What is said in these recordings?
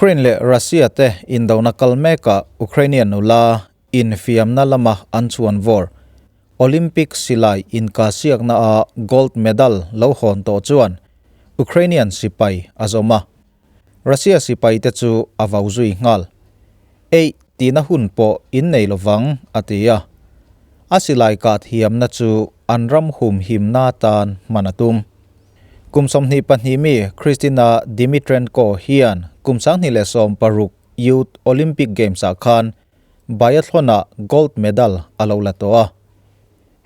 Ukraine leh Russia te indona kal mekah Ukrainian nula infiamna lama an chuan vawr. Olympic silai inkahsiakna a gold medal lo hawn tawh chuan Ukrainian sipai a zawm a. Russia sipai te chu a vau zui nghal. Eih tihna hun pawh in nei lovang a ti a. A silai kah thiamna chu an ram humhimna tan hman a tum. Kum 22 mi Kristina Dimitrenko hian kum 2016 Youth Olympic Games-ah khan biathlon-ah gold medal a lo la tawh a.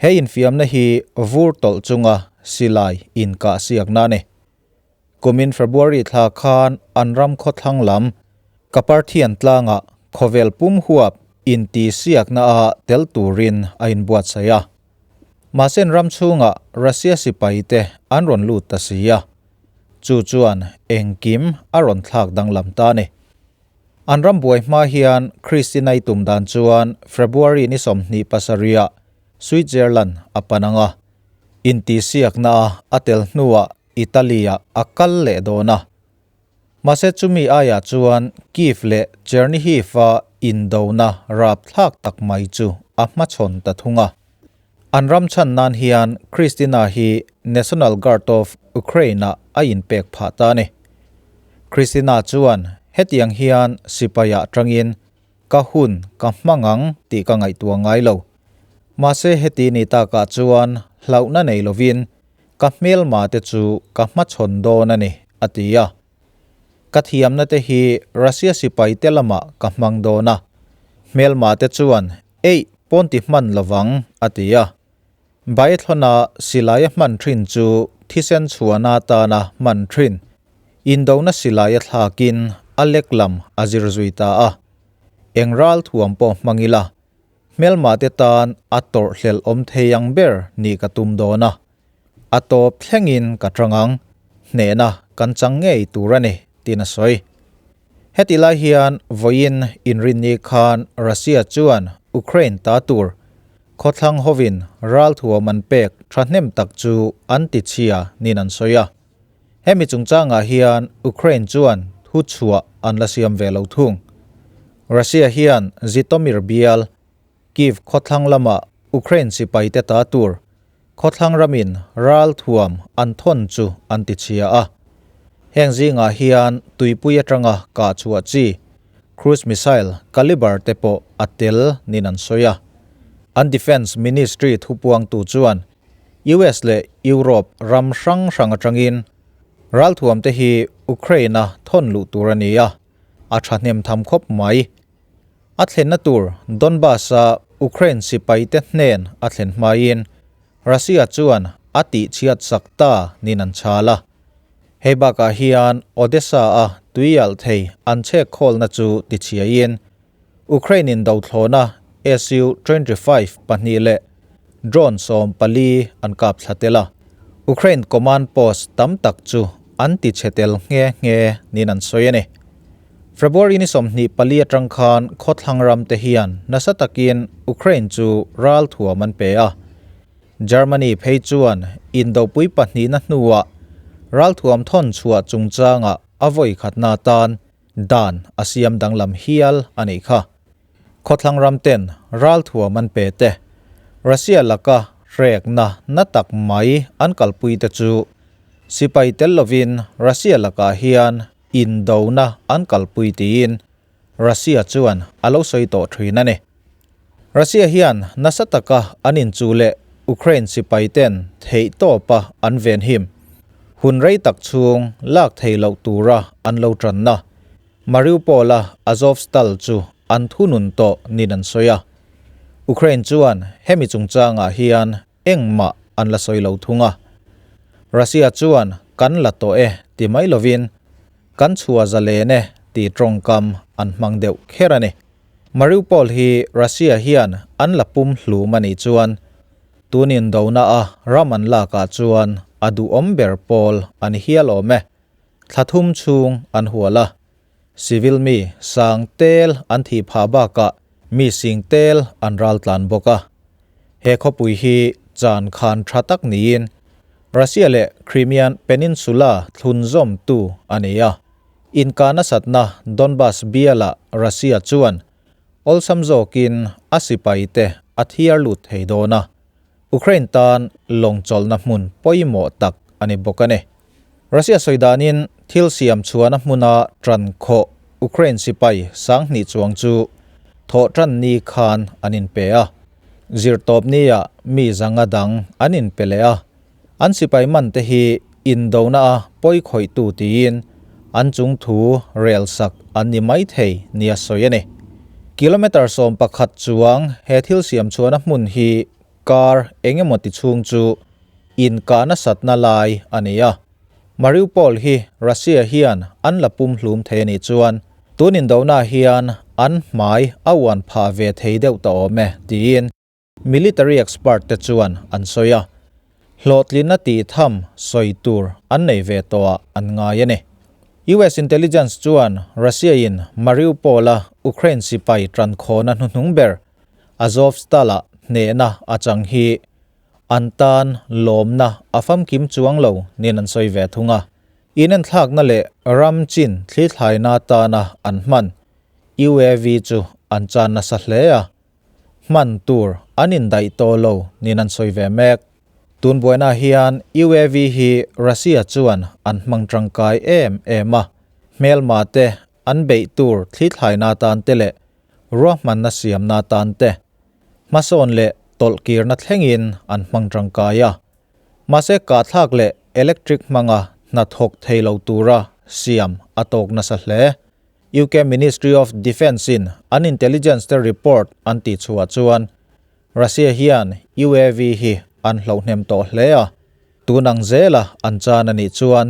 He infiamna hi vur tawlh chunga silai inkahsiakna a ni. Kumin February thla khan an ram khawthlang lam Kaparthian tlangah khawvel pum huap intihsiakna a tel turin a inbuatsaih a. Mahse an ram chhungah Russia sipai te an rawn lut ta si a, chu chuan engkim a rawn thlak danglam ta a ni. An ram buai hma hian Kristinai tum dan chuan February ni 27 ah Switzerland a pan ang a, intihsiakna a a tel hnuah Italy-ah a kal leh dawn a. Mahse chumi aiah chuan Kyiv leh Chernihiv-a indona rapthlak tak mai chu a hmachhawn ta thung a. An ram chhan nan hian Kristina hi National Guard of Ukraine-ah a inpek phah ta a ni. Kristina chuan hetiang hian sipaiah tangin ka hun ka hmang ang tih ka ngaihtuah ngai lo. Mahse heti ni takah chuan hlauhna nei lovin Ka hmelma te chu ka hmachhawn dawn a ni, a ti a. Ka thiamna te hi Russia sipai te lamah ka hmang dawn a. Hmelma te chuan eih pawn ti hman lovang, a ti a. Biathlona silai a hman thin chu thisen chhuahna atana hman thin indona silai a thlakin a lek lam a zir zui ta a. Eng ral thuam pawh hmang ila Hmelma te tan a tawrhhlelh awm thei ang ber nih ka tum dawn a, a tawp thlengin ka tang ang, hnehna kan chang ngei tur a ni, tiin a sawi. Heti lai hian vawiin inrinni khan Russia chuan Ukraine ta tur khawthlang hovin ralthuam an pek thahnem tak chu an tichhia niin an sawi a. Hemi chungchangah hian Ukraine chuan thuchhuah an la siam ve lo thung. Russia hian Zhytomyr bial, Kyiv khawthlang lama Ukraine sipaite ta tur khawthlang ramin ralthuam an thawn chu an tichhia a. Heng zingah hian tuipui atanga kah chhuah chi cruise missile Kalibr te pawh a tel niin an sawi a. An Defence Ministry thupuangtu chuan US leh Europe ram hrang hrang atangin ralthuam te hi Ukraine-a thawn luh tur a ni a, a thahnem tham khawp mai. A thlenna tur Donbas-a Ukraine sipaite hnen a thlen hmain Russia chuan a tihchhiat sak ta niin an chhal a. Hei bakah hian Odessa-a tuialh thei an chhek khawlna chu tichhiain Ukraine in dothlawna Su-25 pahnih leh drone 14 an kap thla tel a, Ukraine command post tam tak chu an ti chhe tel nghe nghe niin an sawi a ni. February ni 24 atang khan khawthlang ram te hian nasa takin Ukraine chu ral thuam an pe a. Germany phei chuan indopui pahnihna hnuah ral thuam thawn chhuah chungchangah a vawi khatna tan Dan a siam danglam hial a nih kha. Khawthlang ram ten ralthuam an pe te, Russia laka hrekna na tak mai an kalpui te chu sipai tel lovin Russia lakah hian indona an kalpui tiin Russia chuan a lo sawi tawh thin a ni. Russia hian nasa taka an inchuh leh Ukraine sipai ten theihtawpa an venhim hun rei tak chhung lak thei loh tura an lo tanna Mariupol-a Azovstal chu an thunun tawh niin an sawi a. Ukraine chuan hemi chungchangah hian engmah an la sawi lo thung a. Russia chuan kan la tawh e ti mai lovin kan chhuah zalen e tih tawngkam an hmang deuh kher a ni. Mariupol hi Russia hian an la pum hlum a nih chuan tun indona a ram an lakah chuan a duhawm ber pawl a ni hial awm e. Thla thum chhung an hual a. Civil mi sang tel an thih phah bakah mi sing tel an ral tlan bawk a. He khawpui hi chan khan tha tak niin Russia leh Crimean Peninsula thlunzawmtu a ni a. Inka nasatna Donbas bialah Russia chuan awlsam zawkin a sipaite a thiar lut thei dawn a, Ukraine tan lawng chawlhna hmun pawimawh tak a ni bawk a ni. Russia sawi danin thil siam chhuahna hmuna tan khawh Ukraine sipai 2000 chuang chu thawh tan ni khan an inpe a, zirtawp nia mi 500 dang an inpe leh a, an sipai man te hi indona a pawi khawih tu tiin an chung thu rel sak an ni mai thei nia sawi a ni. Kilometer 11 chuang he thil siam chhuahna hmun hi kar engemaw ti chhung chu inkahna satna lai a ni a. Mariupol hi Russia hian an la pum hlum thei a nih chuan tun indona hian an hmai a uan phah ve thei deuh ta awm e tiin military expert te chuan an sawi a. Hlawhtlinna tih tham sawi tur an nei ve tawh ah an ngai a ni. US intelligence chuan Russia in Mariupol a Ukraine sipai tankhawna hnuhnung ber Azovstal ah hnehna a chang hi an tan lawmna a famkim chuang lo niin an sawi ve thung a. Inenthlakna leh ram chin thli thlaina tana an hman UAV chu an chan nasa hle a, hman tur an indaih tawh lo niin an sawi ve mek. Tun buaina hian UAV hi Russia chuan an hmang tangkai em em a, hmelma te an beih tur thli thlaina tan te leh ruahmanna siamna tan te hmasawn leh tawlhkirna thlengin an hmang tangkai a. Mahse kahthlak leh electric hmanga hnathawk thei lo tura siam a tawk nasa hle. UK Ministry of Defence in an intelligence te report an tih chhuah chuan Russia hian UAV hi an hlohnem tawh hle a, tun ang zela an chan a nih chuan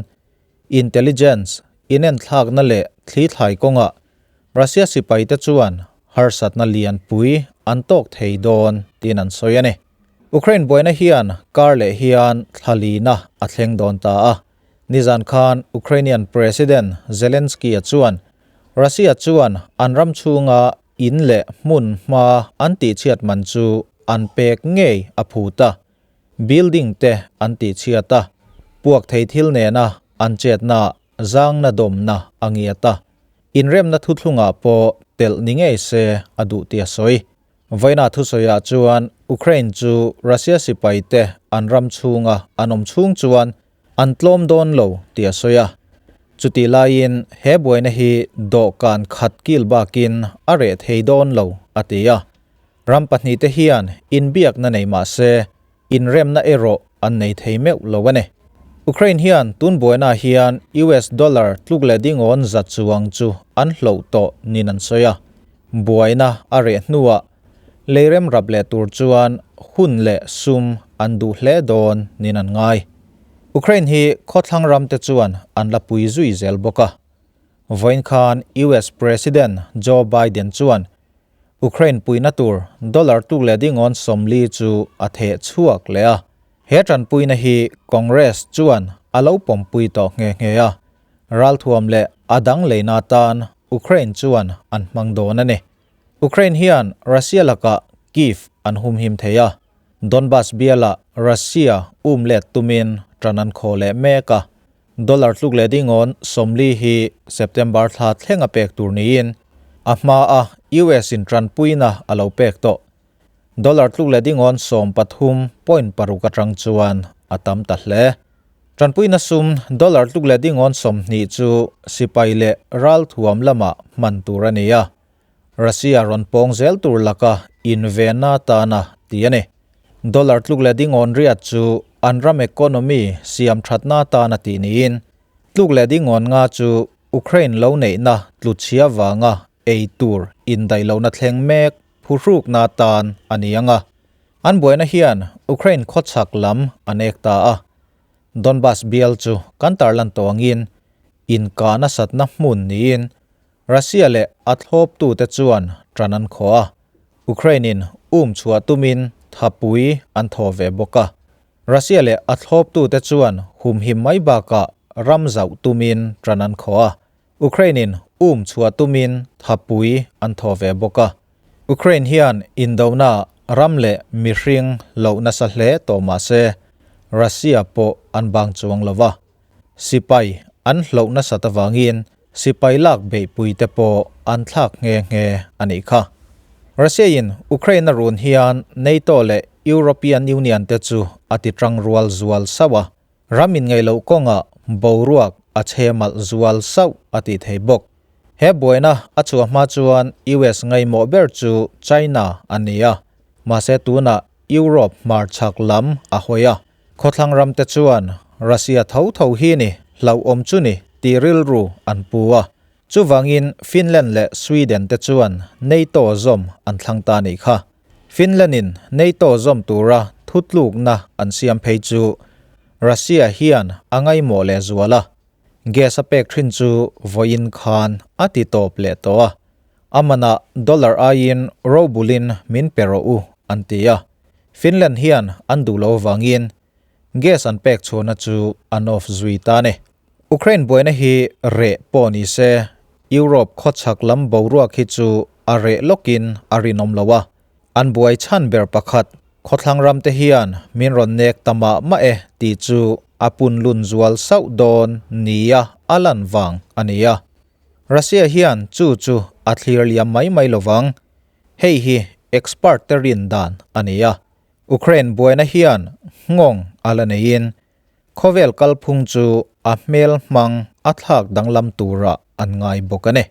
intelligence inenthlakna leh thli thlai kawngah Russia sipai te chuan harsatna lian pui an tawk thei dawn tiin an sawi a ni. Ukraine buaina hian kar leh hian thlalina a thleng dawn ta a. Nizan khan Ukrainian President Zelensky a chuan Russia chuan an ram chhunga in leh hmun hma an tih chhiat man chu an pek ngei a phut a, building te an tih chhiat a, puak thei thil nena an chetna zangna dawmna a ngiat a, inremna thuthlungah pawh telh ni ngei se a duh tih a sawi. Vawiina thusawiah chuan Ukraine chu Russia sipai te an ram chhunga an awm chhung chuan an tlawm dawn lo tih a sawi a. Chutih laiin he buaina hi dawhkan khat kil bakin a reh thei dawn lo a ti a. Ram pahnihte hian inbiakna nei mah se inremna erawh an nei thei meuh lo a ni. Ukraine hian tun buaina hian US dollar tluk leh dingawn za chuang chu an hloh tawh niin an sawi a. Buaina a reh hnuah leirem rap leh tur chuan hun leh sum an duh hle dawn niin an ngai. Ukraine hi khawthlang ram te chuan an la pui zui zel bawk a. Vawiin khan US President Joe Biden chuan Ukraine puina tur dollar tluk leh dingawn 40 chu a theh chhuak leh a. He tanpuina hi Congress chuan a lo pawmpui tawh nghe nghe a. Ralthuam leh a dang leina tan Ukraine chuan an hmang dawn a ni. Ukraine hian Russia lakah Kyiv an humhim thei a. Donbas bialah Russia um let tumin tan an khaw leh mek a. Dollar tluk leh dingawn 40 hi September thla thleng a pek tur niin a hma a US in tanpuina a lo pek tawh. Dollar tluk leh dingawn 13.6 atang chuan a tam ta hle. Tanpuina sum dollar tluk leh dingawn 20 chu sipai leh ralthuam lama hman tur a ni a. Russia rawn pawng zel tur laka invena tana ti a ni. Dollar tluk leh dingawn riat chu an ram economy siam thatna tana tih niin tluk leh dingawn nga chu Ukraine lo neihna tluchhia wanga ei tur indaih lohna thleng mek phuhrukna tan a ni anga. An buaina hian Ukraine khawchhak lam an ek ta a. Donbas bial chu kan tarlan tawngin inkahna satna hmun niin Russia leh a thlawptu te chuan tan an khaw a. Ukraine in um chhuah tumin thapui an thaw ve bawk a. Russia leh a thlawptu te chuan humhim mai bakah ram zauh tumin tan an khaw a. Ukraine in um chhuah tumin thapui an thaw ve bawk a. Ukraine hian indona ram leh mihring lohna sa hle tawh mah se Russia pawh an bang chuang lova. Sipai an hlohna sat awangin Sipai lak beihpui te pawh an thlak nghe nghe a nih kha. Russia in Ukraine a run hian NATO leh European Union te chu a ti tang rual zual sauh a, ram in ngaih loh kawngah boruak a chhe malh zual sauh a tih thei bawk. He buaina a chhuah hma chuan US ngaihmawh ber chu China a ni a, mahse tunah Europe hmarchhak lam a hawi a. Khawthlang ram te chuan Russia tho tho hi ni hlauhawm chu ni tih rilru an pu a. Chuvangin Finland leh Sweden te chuan NATO zawm an thlang ta nih kha. Finland in NATO zawm tura thutlukna an siam phei chu Russia hian a ngaihmawh leh zual a. Gas a pek thin chu vawiin khan a ti tawp leh tawh a. A manah dollar aiin robulin min pe rawh u an ti a. Finland hian an duh lo avangin gas an pek chhuahna chu an off zui ta a ni. Ukraine buaina hi reh pawh ni se, Europe khawchhak lam boruak hi chu a reh lawkin a rinawm lo a. An buai chhan ber pakhat, khawthlang ram te hian min rawn nek ta mah mah e tih chu a punlun zual sauh dawn nia a lan vang a ni a. Russia hian chu chu a thlir liam mai mai lovang. Hei hi expert te rin dan a ni a. Ukraine buaina hian nghawng a la neiin khawvel kalphung chu a hmel hmang a thlak danglam turah an ngai bawk a ni.